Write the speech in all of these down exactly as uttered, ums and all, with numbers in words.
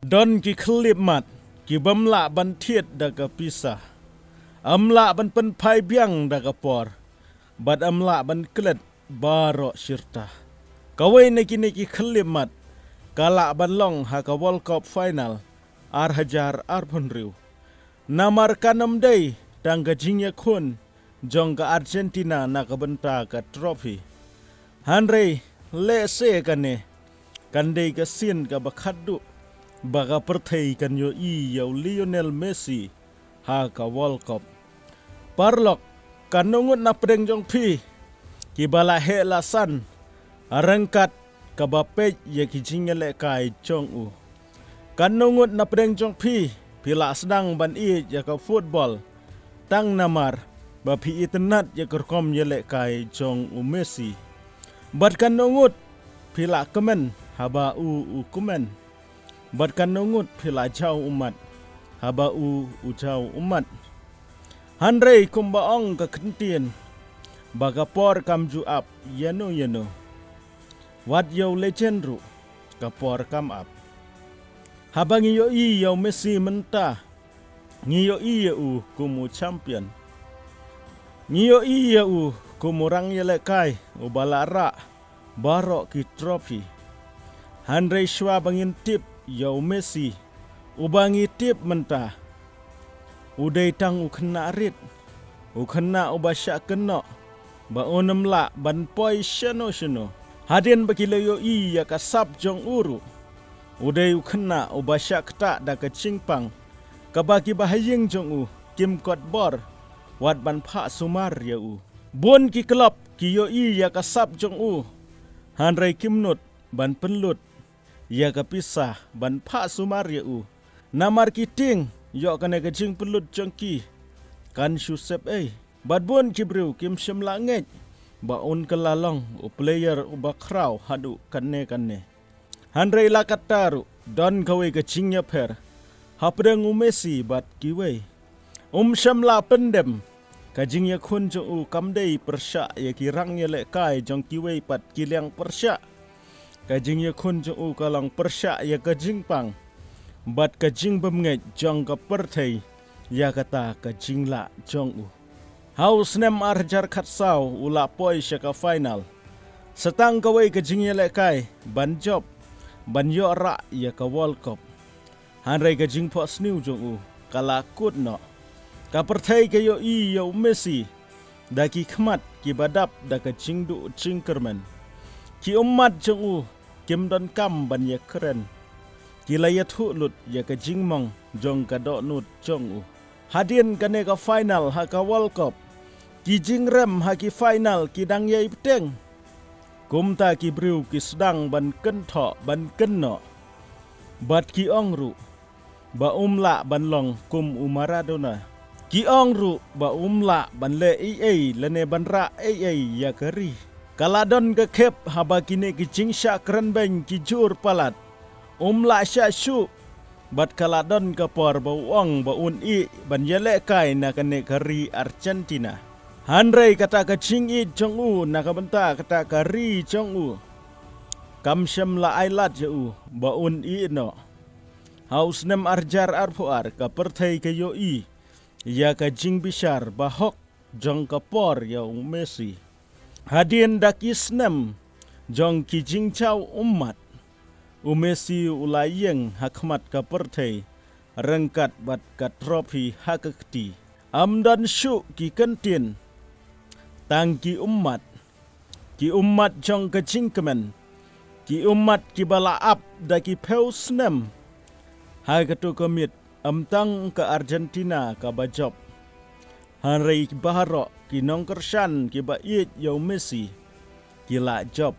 Don ki khyllipmat ki bym lah ban thied da ka pisa, ym lah ban pynphai biang da ka por, bad ym lah ban klet baroh shirta. Kawei na kine ki khyllipmat ka lah ban long ha ka World Cup Final ar hajar arphew hynriew. Namar kan ym dei tang ka jingïakhun jong ka Argentina na ka bynta ka trophy. Hynrei lehse kane kan dei ka sien kaba khatduh ba ka pyrthei kan ïohi ïa u Lionel Messi ha ka World Cup. Paralok, katno ngut na pdeng jong phi kiba la heh la san ryngkat kaba peit ïa ki jingïalehkai jong u? Katno ngut na pdeng jong phi phi la sdang ban ïeit ïa ka football tang namar ba phi itynnad ïa ka rukom ïalehkai jong u Messi? Bad katno ngut phi la kmen haba u u kmen? Bad katno ngut phi la jaw ummat haba u u jaw ummat? Hynrei kumba ong ka kyntien, ba ka por kam ju ap ïano ïano. Wat ïa u legend ruh ka por kam ap. Haba ngi ïohi ïa u Messi mynta, ngi ïohi ïa u kum u champion. Ngi ïohi ïa u kum u rangïalehkai uba la rah baroh ki trophy. Hynrei shuwa ba ngin tip ïa u Messi uba ngi tip mynta, u dei tang u khynnah rit, u khynnah uba shah kynnoh ba un ym lah ban poi shano shano. Hadien ba ki la ïohi ïa ka sap jong u ruh, u dei u khynnah uba shah ktah da ka jingpang kaba kiba ha ïing jong u kim kot bor wat ban phah sumar ïa u. Bun ki club ki ïohi ïa ka sap jong u, hynrei kim nud ban pynlut ïa ka pisa ban phah sumar ïa u. Namar ki tieng ïoh kane ka jingpynlut jong ki kan shu sep ei. Bad bun ki briew kim shym la ngeit ba un kylla long u player uba khraw haduh kane kane. Hynrei la katta ruh don kawei ka jingïapher hapdeng u Messi bad kiwei. Um shym la pyndem, ka jingïakhun jong u kam dei pyrshah ïa ki rangïalehkai jong kiwei pat ki liang pyrshah. Ka jingïakhun jong u ka long pyrshah ïa ka jingpang bad ka jingbymngeit jong ka pyrthei ïa kata ka jinglah jong u. Ha u snem ar hajar khatsaw u la poi sha ka final, sa tang kawei ka jingïalehkai ban jop ban ïoh rah ïa ka World Cup. Hynrei ka jingphohsniew jong u ka la kut noh. Ka pyrthei ka ïohi ïa u Messi da ki khmat kiba dap da ka jingduh jingkyrmen. Ki ummat jong u kim donkam ban ïakren. Ki la ïathuh lut ïa ka jingmong jong ka dohnud jong u. Hadien kane ka final ha ka World Cup, ki jingrem ha ki final ki dang ïai bteng. Kumta ki briew ki sdang ban kynthoh ban kynnoh. Bad ki ong ruh ba um lah ban long kum u Maradona. Ki ong ruh ba um lah ban leh ei ei lane ban rah ei ei ïa ka ri. Ka la don ka khep haba kine ki jingshah kren beiñ ki jur palat. Um lah shah shuh bad ka la don ka por ba u ong ba un ïeh ban ïalehkai na kane ka ri Argentina. Hynrei kata ka jingïeit jong u na ka bynta kata ka ri jong u kam shym la ai lad ïa u ba un ïeh noh. Ha u snem ar hajar arphew ar ka pyrthei ka ïohi ïa ka jingbishar bahok jong ka por ïa u Messi. Hadien da ki snem jong ki jingjaw ummat, u Messi u la ïeng ha khmat ka pyrthei ryngkat bad ka trophy ha ka kti. Ym don shuh ki kyntien, tang ki ummat, ki ummat jong ka jingkmen, ki ummat kiba la ap da ki phew snem ha kato ka miet. Ym tang ka Argentina kaba jop, hynrei baroh ki nongkyrshan kiba ïeit ïa u Messi ki la jop.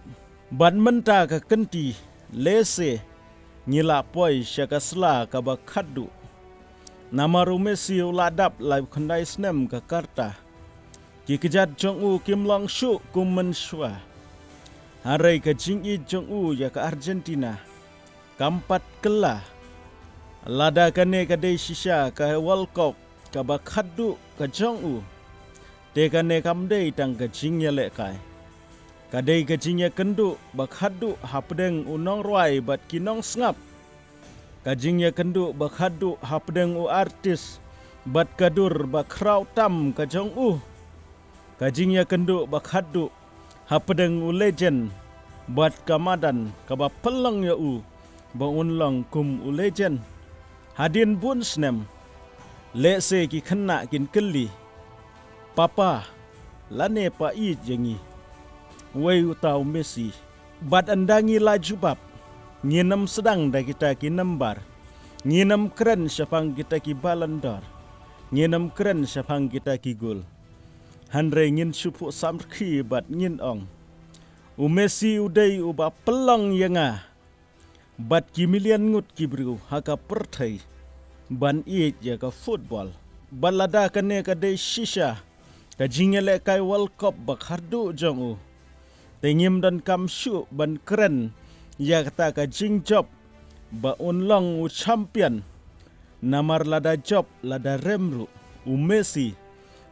Bad mynta ka kynti lehse ngi la poi sha ka sla kaba khatduh. Namar u Messi u la dap laiphew khyndai snem ka karta. Ki kjat jong u kim long shuh kum mynshuwa. Hynrei ka jingïeit jong u ïa ka Argentina kam pat kylla. Lada kane ka dei shisha ka World Cup kaba khatduh ka jong u, te kane kam dei tang ka jingïalehkai. Ka dei ka jingïakynduh ba khatduh hapdeng u nongrwai bad ki nongsngap. Ka jingïakynduh ba khatduh hapdeng u artist bad ka dur ba khraw tam ka jong u. Ka jingïakynduh ba khatduh hapdeng u legend bad ka madan kaba pynlong ïa u ba un long kum u legend. Hadien bun snem, lehse ki khynnah kin kylli, "Papa, lane pa ïeit ïa ngi?" Wei uta u Messi. Bad ynda ngi la jubab, ngin ym sdang da kita ki nambar. Ngin ym kren shaphang kita ki Ballon d'Or. Ngin ym kren shaphang kita ki gol. Hynrei ngin shu phuh samrkhie bad ngin ong, u Messi u dei uba pynlong ïa nga bad ki million ngut ki briew ha ka pyrthei ban ïeit ïa ka football. Bad lada kane ka dei shisha ka jingïalehkai World Cup ba khatduh jong u, te ngim donkam shuh ban kren ïa kata ka jingjop ba un long u champion. Namar lada jop lada rem ruh, u Messi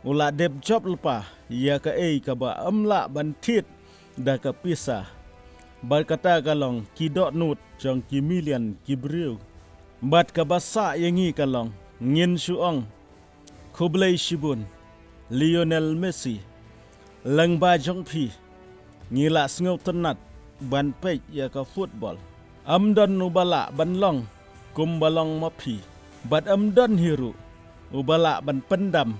u la dep jop lypa ïa kaei kaba ym lah ban thied da ka pisa. Bad kata ka long ki dohnud jong ki million ki briew. Bad kaba sah ïa ngi ka long, ngin shu ong, khublei shibun Lionel Messi, lyngba jong phi ngi la sngewtynnat ban peit ïa ka football. Ym don uba lah ban long kumba long ma phi, bad ym don hi ruh uba lah ban pyndam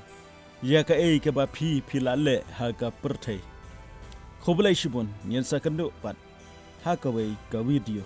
ïa kaei kaba phi phi la leh ha ka pyrthei. Khublei shibun, ngin sa kynduh pat ha kawei ka video.